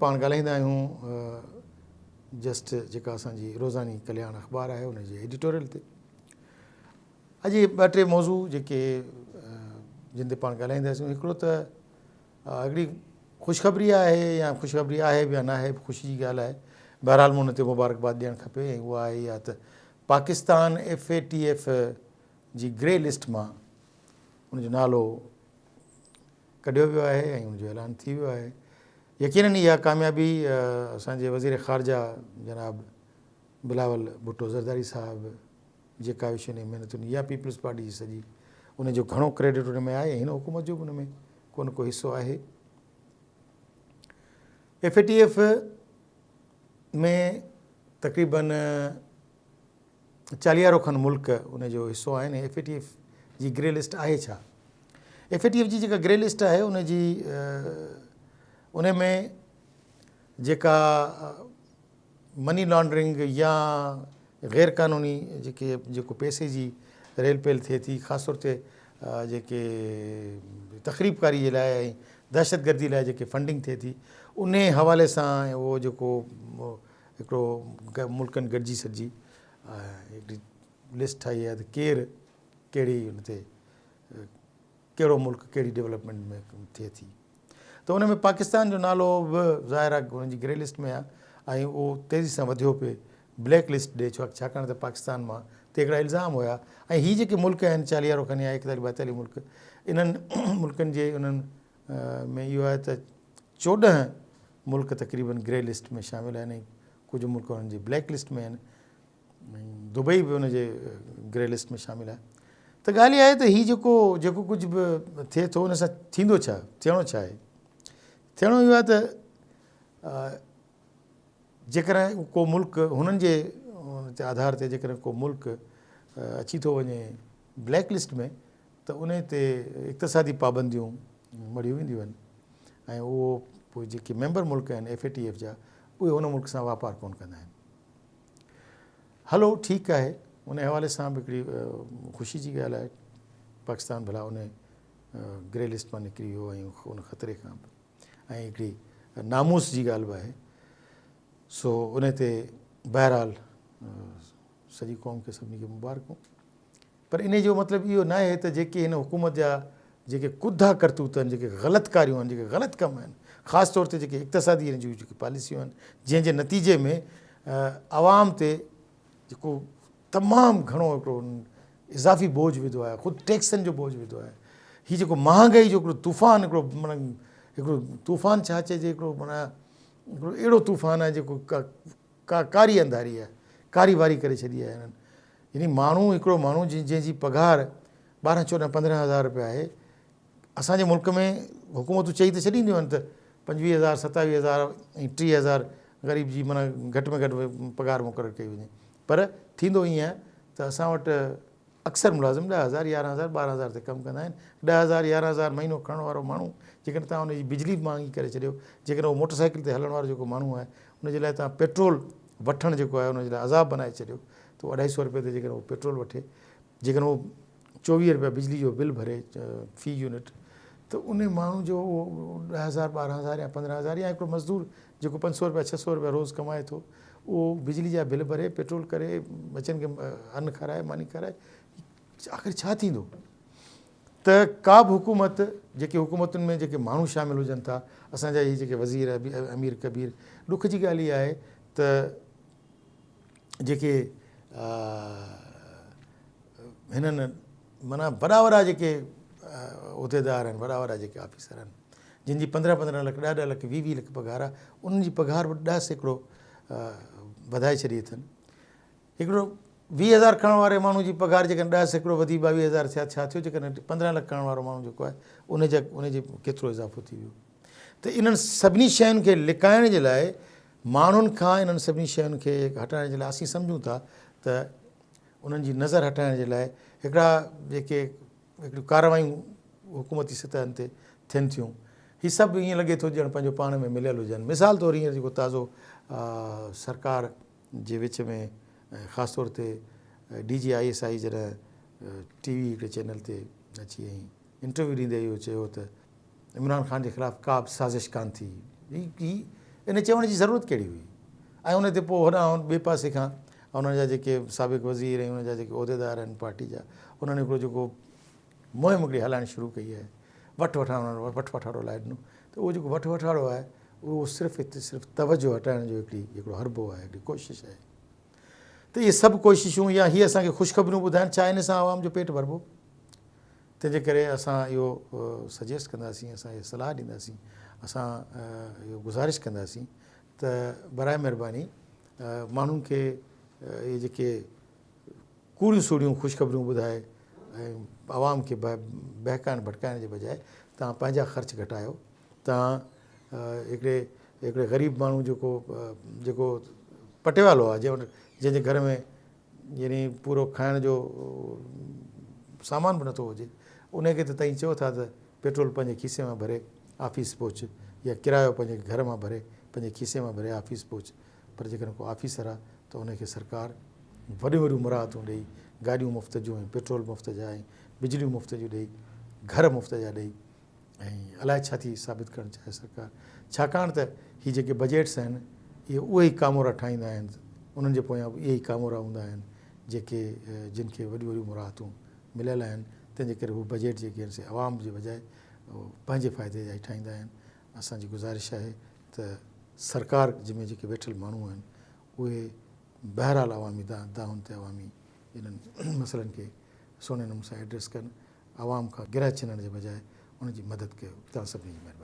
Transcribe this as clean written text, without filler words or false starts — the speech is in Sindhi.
پاڻ ڳالهائيندا آهيون جسٽ جيڪا اسان جي روزاني ڪلياڻ اخبار آهي ان جي ايڊيٽوريل تي. اڄ ٻه ٽي موضوع جيڪي جن تي پاڻ ڳالهائينداسون. هڪڙو ته هڪڙي خوشخبري آهي يا خوشخبري آهي به يا نه آهي به خوشي جي ڳالهه آهي، بهرحال مون ان تي مبارڪباد ڏيڻ کپي ۽ اها آهي اها ته پاڪستان ايف اي ٽي ايف جي گري لسٽ مان ان جو نالو ڪڍيو ويو آهي ۽ ان جو اعلان ٿي ويو آهي. يقينن اها ڪاميابي اسان جي وزير خارجه جناب بلاول ڀٽو زرداري صاحب جي ڪاوشن ۽ محنتن يا پيپلز پارٽي جي سڄي ان جو گهڻو ڪريڊٽ ان ۾ آهي ۽ هن حڪومت جو به ان ۾ ڪو نه ڪو حصو آهي. ايف اي ٽي ايف ۾ تقريبن چاليهارو کن ملڪ ان جو حصو آهن ۽ ايف اي ٽي ايف جي گري لسٽ آهي ڇا؟ ايف اي ٽي ايف جي جيڪا گري لسٽ آهي ان جي ان ۾ جيڪا مني لانڊرنگ يا غير قانوني جيڪي جيڪو پئسي جي ريل پيل ٿئي ٿي، خاص طور تي جيڪي تخريب ڪاري جي لاء ۽ دهشت گردي لاء جيڪي فنڊنگ ٿئي ٿي ان حوالي سان اهو جيڪو هڪڙو ملڪن گڏجي سڏجي هڪڙي لسٽ ٺاهي آهي ته ڪير ڪهڙي ان تي ڪهڙو ملڪ ڪهڙي ڊولپمينٽ ۾ ٿئي ٿي ته ان ۾ پاڪستان جو نالو به ظاهر آهي ان جي گري لسٽ ۾ آهي ۽ اهو تيزي سان وڌيو پئي بليڪ لسٽ ڏي، ڇو ڇاڪاڻ ته پاڪستان مان تي هڪڙا الزام هيا ۽ هي جيڪي ملڪ آهن چاليهارو کن يا ايڪتاليهه ٻائيتاليهه ملڪ انهن ملڪن جي انهن ۾ اهو آهي ته 14 ملڪ تقريبن گري لسٽ ۾ شامل آهن ۽ ڪجهه ملڪ انهن جي بليڪ لسٽ ۾ آهن ۽ دبئي به ان جي گري لسٽ ۾ شامل آهي. ته ڳالهه اها آهي ته هي جيڪو جيڪو ڪجهه به ٿئي ٿو ان سان ٿيندو ڇا، ٿيڻو ڇا آهي؟ ٿيڻو اهو آهي ته جيڪڏهن ڪو ملڪ هنن جي آڌار تي جيڪڏهن ڪو ملڪ اچي ٿو وڃي بليڪ لسٽ ۾ ته ان تي اقتصادي پابنديون مڙهيون وينديون آهن ۽ اهو پوء جيڪي ميمبر ملڪ آهن ايف اي ٽي ايف جا اهي ان ملڪ سان واپار ڪونه ڪندا آهن. هلو ٺيڪ آهي ان حوالي سان به هڪڙي خوشي جي ڳالهه آهي پاڪستان ڀلا ان گري لسٽ مان نڪري ويو ۽ ان خطري کان به ۽ هڪڙي ناموس جي ڳالهه به آهي سو ان تي بهرحال سڄي قوم کي سڀني کي مبارڪون. پر انهي جو مطلب اهو ناهي ته جيڪي هن حڪومت جا جيڪي ڪڌا ڪرتوت آهن، جيڪي غلط ڪاريون آهن، جيڪي غلط ڪم آهن، خاص طور تي جيڪي اقتصادي هن جون جيڪي پاليسيون آهن، جنهن جي نتيجي ۾ عوام تي جيڪو تمام گهڻو هڪڙو اضافي بوجهه وڌو آهي، خود ٽيڪسن جو بوجهه وڌو آهي، هي جيڪو مهانگائي جو هڪڙو طوفان هڪڙو معنيٰ هڪڙو طوفان ڇا چئجي هڪڙو معنيٰ هڪڙو اهڙو طوفان آهي جيڪو ڪا ڪاري انڌاري آهي، ڪاري واري ڪري ڇڏي آهي هنن. يعني ماڻهو هڪڙو ماڻهو جنهن جي پگهار 12 14 15 هزار رپيا آهي، اسان جي ملڪ ۾ حڪومتون چئي ته ڇڏينديون آهن ته 25 هزار 27 هزار ۽ 30 هزار غريب جي معنيٰ گهٽ ۾ گهٽ پگهار مقرر ڪئي وڃي، پر ٿيندو ائين آهي ته اسان وٽ اڪثر ملازم 10 هزار، 11 هزار، 12 هزار تي ڪم ڪندا آهن. 10 هزار، 11 هزار مهينو کڻڻ وارو ماڻهو جيڪڏهن توهان ان جي بجلي به مهانگي ڪري ڇڏيو، جيڪڏهن اهو موٽر سائيڪل تي هلڻ وارو جيڪو ماڻهو آهي ان جي لاء توهان پيٽرول وٺڻ جيڪو آهي ان جي لاء عذاب بنائي ڇڏيو ته اڍائي سو رپئي تي جيڪڏهن اهو پيٽرول وٺي، جيڪڏهن اهو 24 رپيا بجلي جو بل ڀري في يونٽ ته ان ماڻهو جو اهو 10 هزار، 12 هزار يا 15 هزار يا هڪڙو مزدور جيڪو 500 رپيا 600 رپيا روز ڪمائي ٿو اهو بجلي جا بل ڀري، پيٽرول ڪري، ٻچن کي ان کارائي، ماني کارائي، آخر ڇا ٿيندو؟ ته ڪا به حڪومت، جيڪي حڪومتن ۾ جيڪي ماڻهو شامل هجن ٿا، اسان جا هي جيڪي وزير، امير ڪبير، ڏک جي ڳالهه اها آهي ته جيڪي هنن معنيٰ وڏا وڏا جيڪي عهديدار آهن، وڏا وڏا جيڪي آفيسر آهن، جن جي 15 15 لک، 10 10 لک، 20 20 لک پگهار آهي، انهن جي پگهار به 10% وڌائي ڇڏي اٿن. هڪڙو 20 هزار کڻڻ واري ماڻهو جي پگهار جيڪڏهن 10% وڌي 22 هزار ٿيا، ڇا ٿيو؟ جيڪڏهن 15 لک کڻڻ وارو ماڻهو جيڪو آهي ان جا ان جي ڪيترو اضافو ٿي ويو؟ ته انهن سڀني شين کي لڪائڻ جي لاء ماڻهن کان انهن سڀني شين کي هٽائڻ جي لاء اسين سمجهون ٿا ته انهن جي نظر هٽائڻ جي لاء هڪڙا جيڪي هڪڙيون ڪارروايون حڪومتي سطحن تي ٿين ٿيون، هي سڀ ائين لڳي ٿو ڄڻ پنهنجو پاڻ ۾ مليل هجن. مثال طور هينئر جيڪو تازو سرڪار جي وچ ۾ ۽ خاص طور تي D G I S I جڏهن ٽي وي هڪڙي چينل تي اچي ۽ انٽرويو ڏيندي اهو چيو ته عمران خان جي خلاف ڪا به سازش ڪانه ٿي. هي ان چوڻ جي ضرورت ڪهڙي هئي؟ ۽ ان تي پوء هوڏانهن ٻئي پاسي کان انهن جا جيڪي سابق وزير ۽ انهن جا جيڪي عهديدار آهن پارٽي جا، انهن هڪڙو جيڪو مهم هڪڙي هلائڻ شروع ڪئي آهي، وٺ وٺان انهن وٺ وٺاڙو لائي ڏنو ته اهو جيڪو وٺ وٺاڙو آهي اهو صرف ۽ صرف توجه هٽائڻ جو هڪڙي هڪڙو حربو آهي، هڪڙي ڪوشش آهي ته اهي سڀ ڪوششون يا هي اسان کي خوشخبريون ٻڌائن، ڇا ان سان عوام جو پيٽ ڀربو؟ تنهن جي ڪري اسان اهو سجيسٽ ڪنداسين، اسان اها صلاح ڏينداسين، اسان اهو گذارش ڪنداسين ته براء مهرباني ماڻهن کي اهي جيڪي ڪوڙيون سوڙيون خوشخبريون ٻڌائي ۽ عوام کي بهڪائڻ ڀٽڪائڻ جي بجاء توهان پنهنجا خرچ گهٽايو، توهان هڪڙي هڪڙي غريب ماڻهو جيڪو جيڪو پٽيوالو آهي جنهن وٽ جنهن جي گهر ۾ يعني پورو کائڻ جو سامان به نٿو هجي ان کي ته تائين چئو ٿا ته پيٽرول پنهنجي کيسي مان ڀري آفيس پهچ يا ڪرايو پنهنجي گهر مان ڀري پنهنجي کيسي مان ڀري آفيس پهچ پر جيڪڏهن ڪو آفيسر آهي ته ان کي سرڪار وڏيون وڏيون مراعتون ڏئي گاڏيون مفت جون ۽ پيٽرول مفت جا ۽ بجليون مفت جون ڏئي گهر مفت جا ڏئي ۽ الائي ڇا ٿي ثابت ڪرڻ چاهي سرڪار ڇاڪاڻ ته هي جيڪي بجيٽس آهن اهي اهي ئي ڪامورا ٺاهيندا آهن انهن جي پويان به اهي ئي ڪامورا هوندا آهن جيڪي جن کي وڏيون وڏيون مراعتون مليل آهن تنهن جي ڪري هو بجيٽ جيڪي آهن سي عوام جي بجاء پنهنجي فائدي جا ئي ٺاهيندا آهن اسان جي گذارش آهي ته سرڪار جي ۾ جيڪي ويٺل ماڻهو آهن اهي بهرحال عوامي دانهن تي عوامي انهن مسئلن کي سهڻي نموني سان ايڊريس ڪن عوام کان گرهه ڇنڻ جي بجاء ان جي مدد ڪيو. توهان سڀني جي مهرباني.